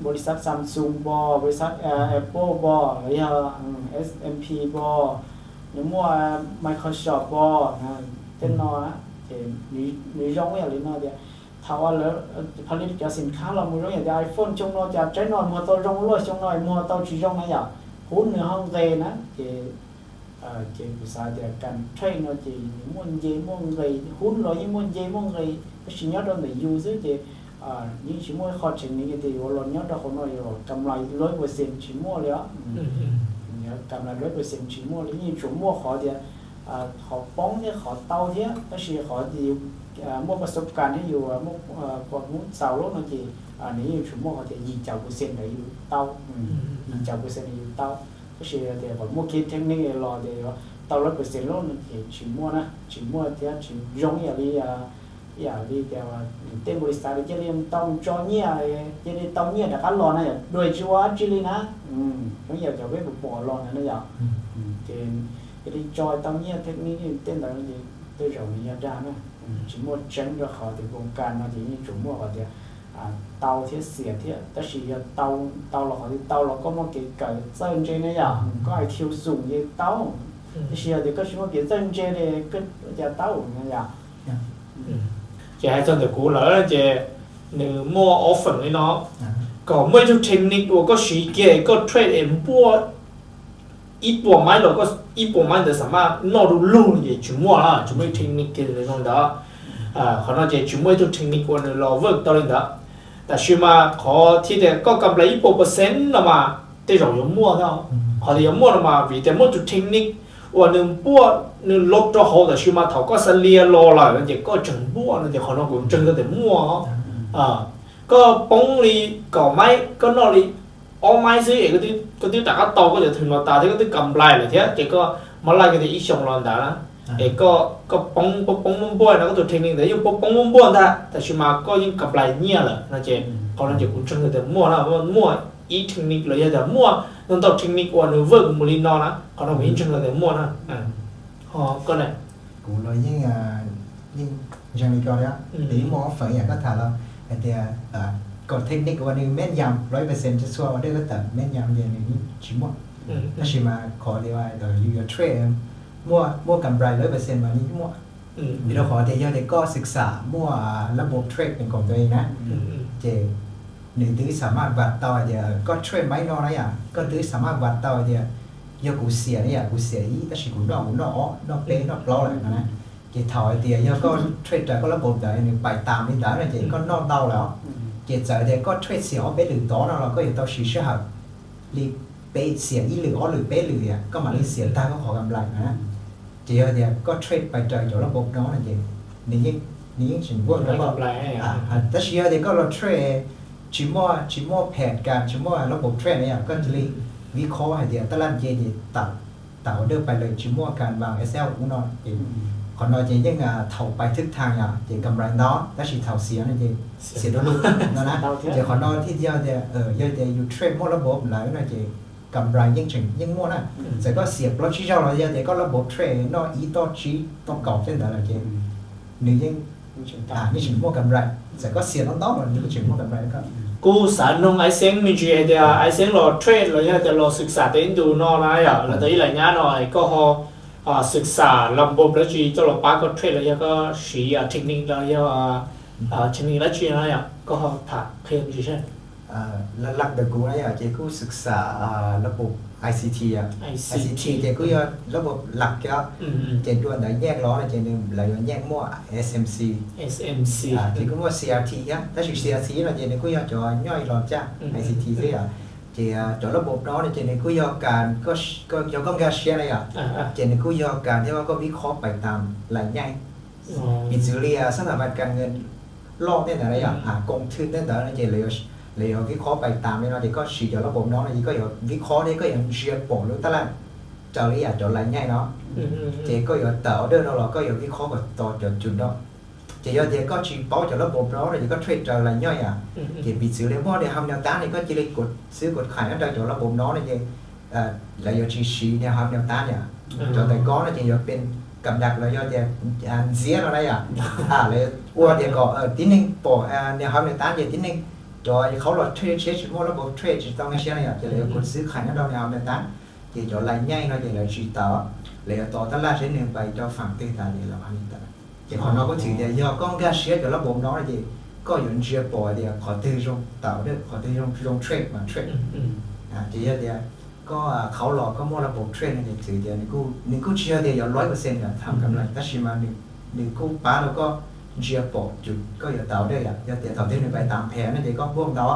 npaus lis xaj Samsung npo, npaus lis xaj Apple npo, los yog S and P npo, nws muaj Microsoft npo, tej no ces nws zoo yam li no tias thaum lawv pha li cov xim khab los mus zoo yam tias iPhone xyoo no cas tsaib no muag tau zoo luaj, xyoo no muag tau tsis zoo na yom, hub nws ho nqis na ces Ces kuv xav tias kas trade no ces nws muaj nce muaj nqis, hub los yeej muaj nce muaj nqis, tab sis nyob rau ntawm yus xwb ces yeej tsis muaj qhov tseem ne tias yuav los nyob rau hauv no yuav kam lais lawv percent tsis muaj li os. Kam lais lawv percent tsis muaj li, yeej tsuas muaj qhov tias qhov poob thiab qhov tau thiab, tab sis qhov tias yus muaj pas sov kas thiab yus muaj kua hub txaus lawm no ces nws yeej tsuas muaj qhov tias yim caum percent ntawd yus tau, yim caum percent ntawd yus tau. Tab sis tias kom muaj kev technique los tias yuav tau lawv percent lawm no ces tsis muaj na, tsis muaj thiab tsis zoo ib yam li, ib yam li tias tej npau li xav li cia li tau tso nyiaj, cia li tau nyiaj rov qab los na yom, dua tsis ua dab tsi li na. Zoo yam cov peb pom pom los ntawd na yom. Ces cia li tso tau nyiaj technique tej ntawd ces tej zaum nws yog dag na, tsis muaj tseeb rau qhov tias koom kas no ces yeej tsuas muaj qhov tias tau thiab xiam thiab, tab sis yog tau, tau los qhov tias tau los koj muaj kev kawm txawj ntse na yom, koj I Q xoom ces tau. Tab sis yog tias koj tsis muaj kev txawj ntse li, koj cas tau na yom. Ces hais txog ntawm kuv lawm ces nws muaj ob feem li no, kom muaj ib tug technique uas koj siv kiag koj trade es npuaj ib puas maiv los koj ib puas maiv ntawd xam maj noj du lug ces tsis muaj, tsis muaj ib tug technique kiag li no ntawd. Qhov no ces tsis muaj ib tug technique uas nws los work tau li ntawd. Tab sis mas qhov thiaj tias koj kam lais ib puas percent no mas tej zaum yuav muaj na. Qhov tias yuav muaj no mas vim tias muaj tus technique uas nws npuaj, nws lob rau hauv tab sis mas thaum koj xav lia los lawm no ces koj tseem npuaj no ces qhov no kuv ntseeg tau tias muaj. Koj poob li kaum maiv, koj noj li ob maiv xwb es koj twb rov qab tau koj cov thwm no tas thiab koj twb kam lais lawm thiab ces koj mab laj kiag tias ib xyoos los ntawd na, es koj poob poob poob muaj npuaj no koj tus technique ntawd yeej poob poob muaj npuaj ntag tab sis mas koj yeej kam lais nyiaj lawm no ces qhov no ces kuv ntseeg tau tias muaj na, muaj ib technique los yog tias muaj ntau ntau technique uas nws work mus li no na, qhov no kuv yeej ntseeg tau tias muaj na. Ho koj ne? Kuv los yeej, yeej ntseeg li koj thiab, nws yeej muaj ob feem yam koj tham los hais tias kom technique uas nws maiv yam lawv percent txhua ua dej koj tawm maiv yam ces nws yeej tsis muaj. Tab sis mas qhov tias yus yuav trade muaj, muaj kam lais lawv percent mas nws yeej muaj. Vim rau qhov tias yog tias koj xwm xam muaj lab npam trade pees koom ntawd na, ces nws twb xam maj vam tau hais tias koj trade maiv no na yom, koj twb xam maj vam tau hais tias yog kuv xiam na yom, kuv xiam ib tab sis kuv noj, kuv noj ob, noj peb, noj plaub lawm no na. Ces thaum hais tias yog koj trade raws koj lab npam ntawd nws pais tas li ntawd no ces koj noj ntau lawm os. Ces txawm tias koj trade xiam ob peb lwm tod no los koj yuav tau siv sij hawm li peb, xiam ib lwm ob lwm peb lwm tias koj mam li xiam tag koj qhov kam lais na. Ces yog tias koj trade pais raws cov lab npam no no ces nws yeej, nws yeej tseem npuaj rau koj. Tab sis yog tias koj los trade tsis muaj, tsis muaj phem kas, tsis muaj lab npam trade na yom, koj cia li vib khob hais tias taj laj nce ces tawm, tawm ua dej pais lawm tsis muaj kas npam S L ub no ces qhov no ces yeej thaum pais thwb thaag yom ces kam lais ntau tab sis thaum xiam no ces xiam du lug no na. Ces qhov no thiaj yog tias yog tias yus trade muaj lab npam lawm no ces kam lais yeej tseem yeej muaj na. Txawm koj xiam plaub tsib zaug los yog tias koj lab npam trade noj ib toj tsib toj kaum tej ntawd lawm ces nws yeej, yeej tseem muaj kam lais, txawm koj xiam ntau ntau los nws yeej tseem muaj kam lais. Kuv xav noog Ais Xeeb me ntsis hais tias Ais Xeeb los trade los yog tias los xwm xam tej ntu no na yom, los tau ib lam nyab no koj ho xwm xam lab npam dab tsi coj los pab koj trade los yog koj siv technique los yog technique dab tsi no yom, koj ho tham qhia me ntsis seb. Laj ntawm kuv na yom ces kuj xwm xam lab npam I C T, I C T ces kuj yog lab npam lam kiag, ces dua ntawd nyaj los no ces nws lawv yuav nyaj muaj S M C, ces kuj muaj C R T thiab, tab sis C R T no ces nws kuj yog cov nyob los caj I C T xwb yom. Ces cov lab npam no no ces nws kuj yog kas, yog koj nkag siab na yom, ces nws kuj yog kas thiab koj vib khob pais tas lais nyaij. Piv txwv li xab thas mas kas loj tej ntawd na yom, koom thwj tej ntawd no ces lawv yuav vib khob pais tas li no ces koj siv cov lab npam no no ces koj yuav vib khob thiab koj yuav ntsia pom lub taj laj raws li yam cov lais nyaij no. Ces koj yuav tawm order no los koj yuav vib khob kom tos cov cus no. Ces yog tias koj tsis paub cov lab npam no no ces koj trade raws lais nyaij yom, ces piv txwv li muaj niag hom niam tab ne koj cia li xwb kuv qhais nyob rau cov lab npam no no ces lawv yuav tsis siv niag hom niam tab yom. Cov tais koj no ces yuav pes kam dak los yog tias ntxiab no na yom. Lawv ua tias kom tib neeg pom niag hom niam tab ces tib neeg cov qhaub los trade tshiab tsis muaj lab npam trade tsis tau nkag siab na yom, ces lawv yuav kuv xwb qhais nyob rau niag hom niam tab. Ces cov lais nyaij no ces lawv tsis tawm, lawv yuav tos taj laj seb nws pais rau faam twg tas ces lawv mam li tawm. Ces qhov no kuj txhais tias yog koj nkag siab cov lab npam no no ces koj yuav ntsia pom tias qhov twg zoo tawm, qhov twg zoo trade mas trade. Ces yog tias koj qhau los koj muaj lab paus trade no ces txwv tias nws kuj tsis yog tias yuav loib percent yom, tham kam lais, tab sis mas nws kuj pab rau koj ntsia pom cus koj yuav tau dej yom. Yog tias thaum twg nws pais tam phem no ces koj npuaj ntau,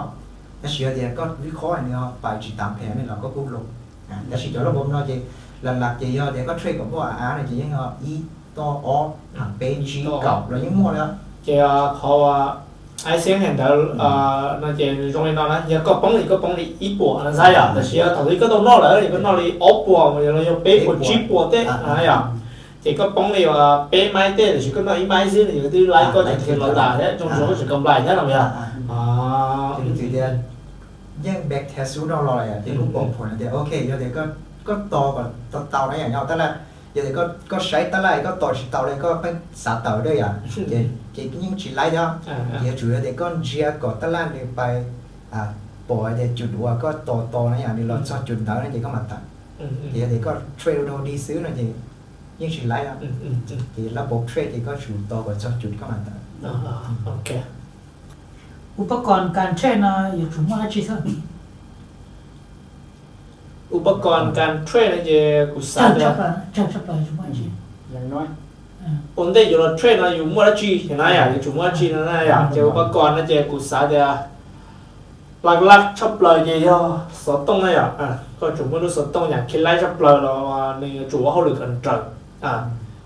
tab sis yog tias koj vib khob nws pais tsis tam phem no los koj kuj hloov. Tab sis cov lab paus no ces lam lam ces yog tias koj trade kom npuaj av av no ces yeej yog ib, toj, ob, peb, tsib, kaum los yeej muaj li. Ces qhov ib xeeb ntawd no ces zoo li no na, yog koj poob li koj poob li ib puas no xwb yom, tab sis yog thaum twg koj tau noj lawm ces koj noj li ob puas los yog peb puas tsib puas tej na yom. Ces koj poob li peb maib tej tab sis koj noj ib maib xwb no ces twb laib koj tseem los tas thiab, zoo zoo koj tseem kam lais thiab no yom. Yeej back test xub no los ces kuj pom phuam tias ok, yog tias koj tos kom tau tau na yom, nyob tab laj, yog tias koj saib tab laj koj tos tsis tau li koj pheej xav tawm dej yom, ces yeej tsis laib thiab. Ces yuav tsum yog tias koj ntsia kom tab laj nws pais pom tias cus uas koj tos tos na yom, nws los txog cus ntawd no ces koj mam tawm. Ces yog tias koj trade rau dig xwb no ces yeej tsis laib. Ces lab paus trade ces koj tsum tos kom txog cus koj mam tawm. Upakoos kas trade no yuav tsum muaj dab tsi xwb? Upakoos kas trade no ces kuv xav tias ua ntej yuav los trade no yus muaj dab tsi na yom, yuav tsum muaj dab tsi no na yom. Ces upakoos no ces kuv xav tias laj laj tshaj plaws ces yog xov tooj na yom. Koj tsum muaj lub xov tooj yam khi laib tshaj plaws los nws yuav tsum ua hauj lwm kom nrawm,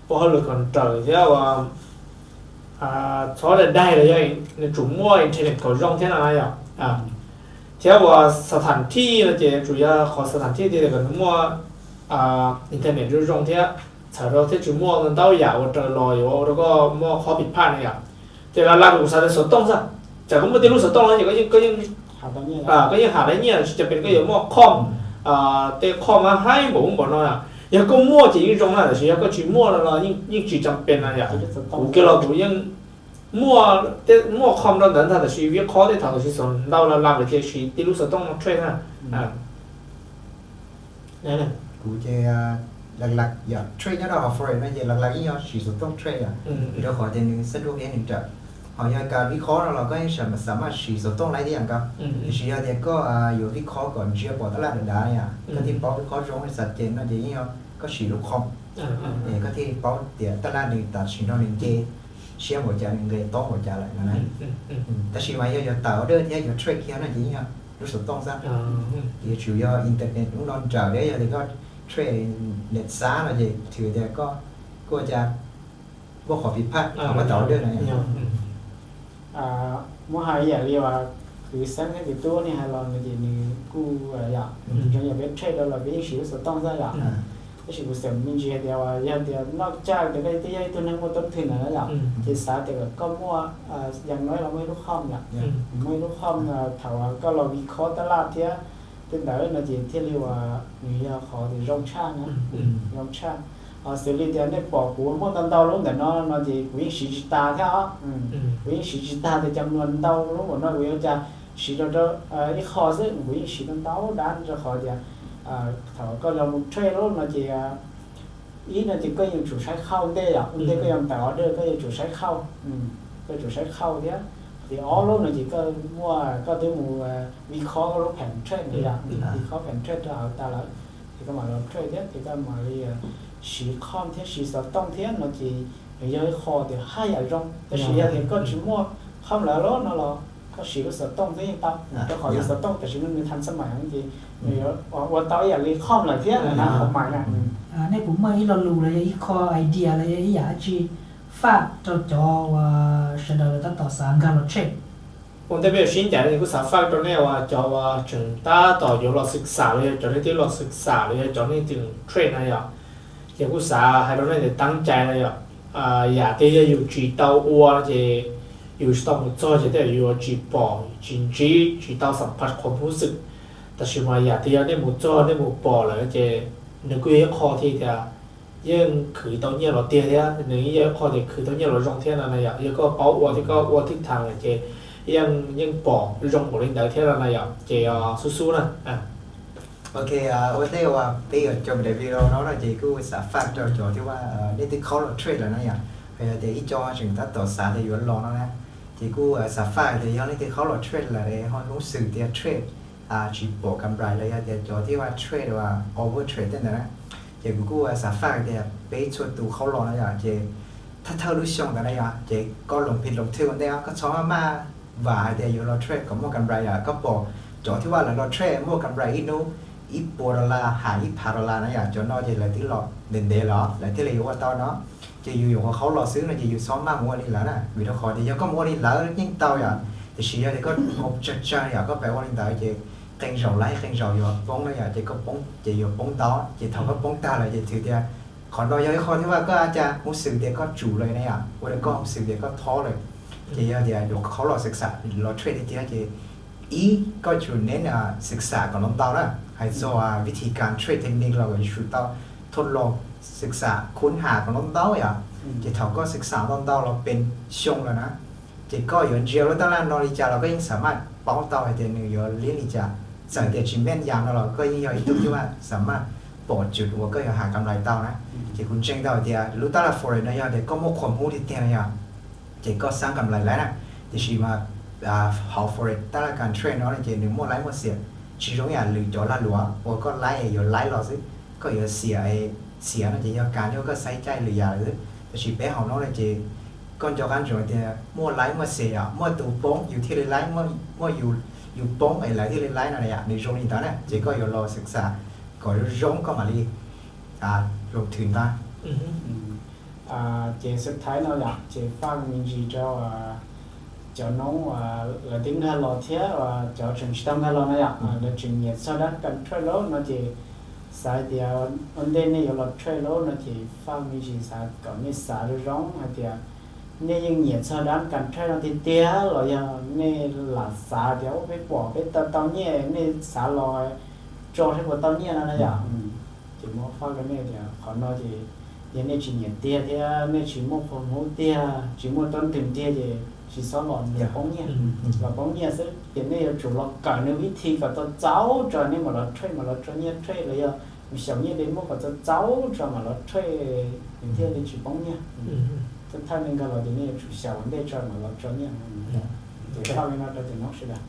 ua hauj lwm kom nrawm thiab ua txhob daig daig los yog nws tsum muaj internet kom zoo thiab no na yom. Thiab ua xas tham thij no ces yuav tsum yog qhov xas tham thij tias kom nws muaj internet zoo zoo thiab, txhawm rau thiab tsis muaj ntau yam ua raws los yuav ua rau koj muaj qhov phim phaj na yom. Ces laj laj kuv xav tias xov tooj xwb, tsam koj muaj tib lub xov tooj no ces koj yeej, koj yeej ham tau nyiaj, tsis cas pes koj yuav muaj khom, tej khom mas haib npaum ub npaum no. Yog koj muaj ces yeej zoo na, tab sis yog koj tsis muaj no los yeej tsis cas pes na yom. Kuv kiag los kuv yeej muaj, muaj khom rau ntawd ntag tab sis vib khob tej thaum tab sis xav ntau laj laj lawm ces siv tib lub xov tooj no trade na. Kuv ces laj laj yog trade nyob rau hauv forex no ces laj laj yeej yog siv xov tooj trade yom, rau qhov tias nws xab dua thiab nws nrawm. Ho yog kas vib khob no los koj yeej xav maj siv xov tooj laib thiab yom nkauj. Tiam sis yog tias koj yuav vib khob kom ntsia pom tab laj dav dav yom, koj thiaj paub vib khob zoo xav ces no ces yeej yog koj siv lub khom, es koj thiaj paub tias tab laj nws tam sim no nws nce siab npaum cas, nws nqes tob npaum cas lawm no na. Tab sis mas yog yuav tawm order thiab yuav trade kiag no ces yeej yog lub xov tooj xwb. Ces yuav tsum yog internet lub no nrawm thiab yog tias koj trade net xab no ces txhais tias koj kuj cas muaj qhov phim phaj thaum koj tawm order no. Muab hais ib yam li uas kwv Xeeb thiab kwv Tub nej hais los no ces nws kuj yom, zoo yam peb trade rau los peb yeej siv lub xov tooj xwb yom. Tab sis kuv xav me ntsis hais tias uas yog tias noj caj tias koj twb yog ib tug neeg muaj toob thwm na yom, ces xav tias kom koj muaj, yam no los muaj ib lub khom yom, muaj ib lub khom thaum koj los vib khob tab laj thiab tej ntawd no ces thiaj li uas nws yog qhov tias zoo tshaj na, zoo tshaj. Ho xws li tias nej pom kuv muaj ntau ntau lub ntawm no no ces kuv yeej siv tsis tas thiab os. Kuv yeej siv tsis tas tias cas muaj ntau lub npaum no kuv yuav cas siv rau ib qho xwb, kuv yeej siv ntau ntau dab rau qhov tias thaum koj los mus trade lub no ces ib no ces koj yuav tsum saib khauj ntej yom, ua ntej koj yuav tawm order koj yuav tsum saib khauj, koj yuav tsum saib khauj thiab. Tias ob lub no ces koj muaj koj twb mus vib khob koj lub pheem trade na yom, vib khob pheem trade rau hauv tas lawm, ces koj mam los trade thiab ces koj mam li siv khom thiab siv xov tooj thiab no ces nws yog ib qho tias haj yam zoo. Tab sis yog tias koj tsis muaj khom lawm lub no los koj siv lub xov tooj twb yeej tau, rau qhov yog xov tooj tam sim no nws tham xab mais ces nws yuav ua tau ib yam li khom lawm thiab na, hauv mais na. Nej puas muaj ib lo lus los yog ib qho idea los yog ib yam dab tsi faj rau cov uas sawv daws lawv tab tom xav nkag los trade? Ua ntej peb yuav sib ncaim no kuj xav faj rau nej uas cov uas tseem tab tom yuav los xwm xam los yog cov nej twb los xwm xam los yog cov nej tseem trade na yom. Ces kuj xav hais rau nej tias teeb cai na yom, yam tias yog yus tsis tau ua ces yus tsis tau mus txog ces tej zaum yus tsis pom tsis ntsib tsis tau xam phaj qhuas hub xwm. Tab sis mas yam tias yog nej mus txog nej mus pom lawm ces nws kuj yog ib qho thiab tias yeej khwv tau nyiaj los tiag thiab nws yeej yog ib qho tias khwv tau nyiaj los zoo thiab no na yom. Yog koj paub ua thiab koj ua thwj tham lawm ces yeej, yeej pom zoo npaum li ntawd thiab no na yom. Ces xub xub na. Ok, ua ntej uas peb yuav coj daim video no no ces kuj xav faj rau cov thiab uas nej twb khaub los trade lawm na yom, hos yog tias ib co tseem tab tom xav tias yuav los no na, ces kuj xav faj tias yog leej twg khaub los trade lawm ho hnov xwm tias trade tsis pom kam rais los yog tias cov thiaj ua trade uas over trade tej ntawd na. Ces kuv kuj xav faj tias peb txhua tus qhaub los no yom, ces thawj thawj lub xyoo ntawd na yom, ces koj loo phi loo thwj ua ntej, koj txhob maj maj vam hais tias yuav los trade kom muaj kam rais yom. Koj pom cov thiaj ua lawv los trade muaj kam rais ib hnub ib puas dollar hais ib phav dollar na yom, cov no ces lawv twb los ntev ntev lawm, lawv thiaj li yuav ua tau no. Ces yus yuav qhov qhaub los xwb no ces yus txhob maj mus ua li lawv na, vim rau qhov tias yog koj mus ua li lawv yeej tau yom, tiam sis yog tias koj mus tsawg tsawg yom, koj pheej ua li ntawd ces qee zaum laib qee zaum yuav poob na yom, ces koj poob ces yuav poob ntau, ces thaum koj poob tag lawm ces thwm tias qhov no yog ib qho thiaj ua koj ua cas mus xwm tias koj tsum lawm na yom, ua rau koj mus xwm tias koj thob lawm. Ces yog tias yuav qhov qhaub los xwm xam los trade tiag tiag ces ib, koj tsum nen xwm xam kom ntau ntau na, hais txog vib thim kas trade technique los kom yuav tsum tau thauj los xwm xam khun has kom ntau ntau yom. Ces thaum koj xwm xam ntau ntau los pes xyoo lawm na, ces koj yuav ntsia lub tab laj no li cas los koj yeej xam maj paub tau hais tias nws yuav liab li cas. Txawm tias tsis meej yam no los koj yeej yog ib tug thiaj ua xam maj pom tsum uas koj yuav has kam rais tau na. Ces kuv ntseeg tau hais tias lub tab laj forex no yog tias koj muaj qhov hub tiag tiag no yog, ces koj xav kam rais laib na. Tiam sis mas hauv forex tab laj kas trade no ces nws muaj laib muaj xiam, tsis zoo yam lwm cov lag luam uas koj laib es yuav laib los xwb, koj yuav xiam xiam no ces yog kas yog koj xaiv caij lwm yam lawm xwb. Tiam sis peb hauv no ces koj nco qab ntsoov tias muaj laib muaj xiam yom, muaj tus poob yus thiaj li laib, muaj yus poob es lawv thiaj li laib no yom, nws zoo li ntawd na. Ces koj yuav los xwm xam kom zoo zoo koj mam li loo thwm ntag. Ces xwb thaib no yom, ces faj me ntsis rau cov noob lawv twb nkag los thiab cov tseem tsis tau nkag los no yom, lawv tseem nyiam txog dab kas trade lawm no ces xav tias ua ntej nej yuav los trade lawm no ces faj me ntsis xav kom nej xav zoo zoo hais tias nej yeej nyiam txog dab kas trade no tiag tiag los yog nej lam xav tias peb pom peb tau tau nyiaj nej xav los tso seb puas tau nyiaj no na yom. Ces muab faj rau nej tias qhov no ces yog nej tsis nyiam tiag thiab nej tsis muaj qhov hub tiag, tsis muaj tub nthwv tiag ces tsis txhob los, poob nyiaj, los poob nyiaj xwb. Ces nej yuav tsum los kawm nws vib thi kom txaus txaus tso nej mam los trade, mam los tso nyiaj trade los yog mus xyaum nyiaj dej muag kom txaus txaus tso mam los trade, nws thiaj li tsis poob nyiaj. Thawj thawj nej nkag los ces nej yuav tsum xyaum ua ntej tso mam los tso nyiaj. Ces faj li no rau cov noob sawv daws.